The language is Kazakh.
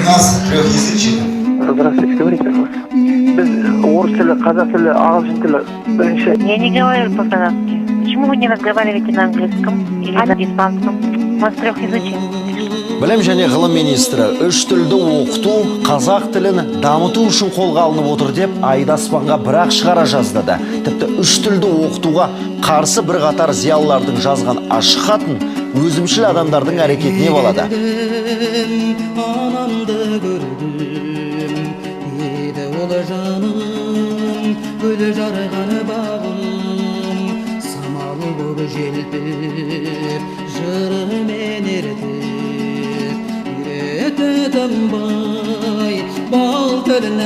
нас трехязычие. Здравствуйте, говорите, пожалуйста. Біз орыс тілі, қазақ тілі, ағылшын тілі бірінші. Я не говорю по-казахски. Почему вы не разговариваете на английском или на испанском? У вас трехязычие. Білім және ғылым министрі үш тілді оқыту қазақ тілін дамыту үшін қолға алынып отыр деп айды аспанға бір-ақ шығара жаздады. Тіпті үш тілді оқытуға қарсы бірқатар зиялылардың жазған ашық хатын өзімшіл адамдардың әрекетіне балады. Анамды көрдім еді, ол жаным гүл жарған бағым, самал боп желпіп, жырымен ертіп, үйретті тынбай бал тілін.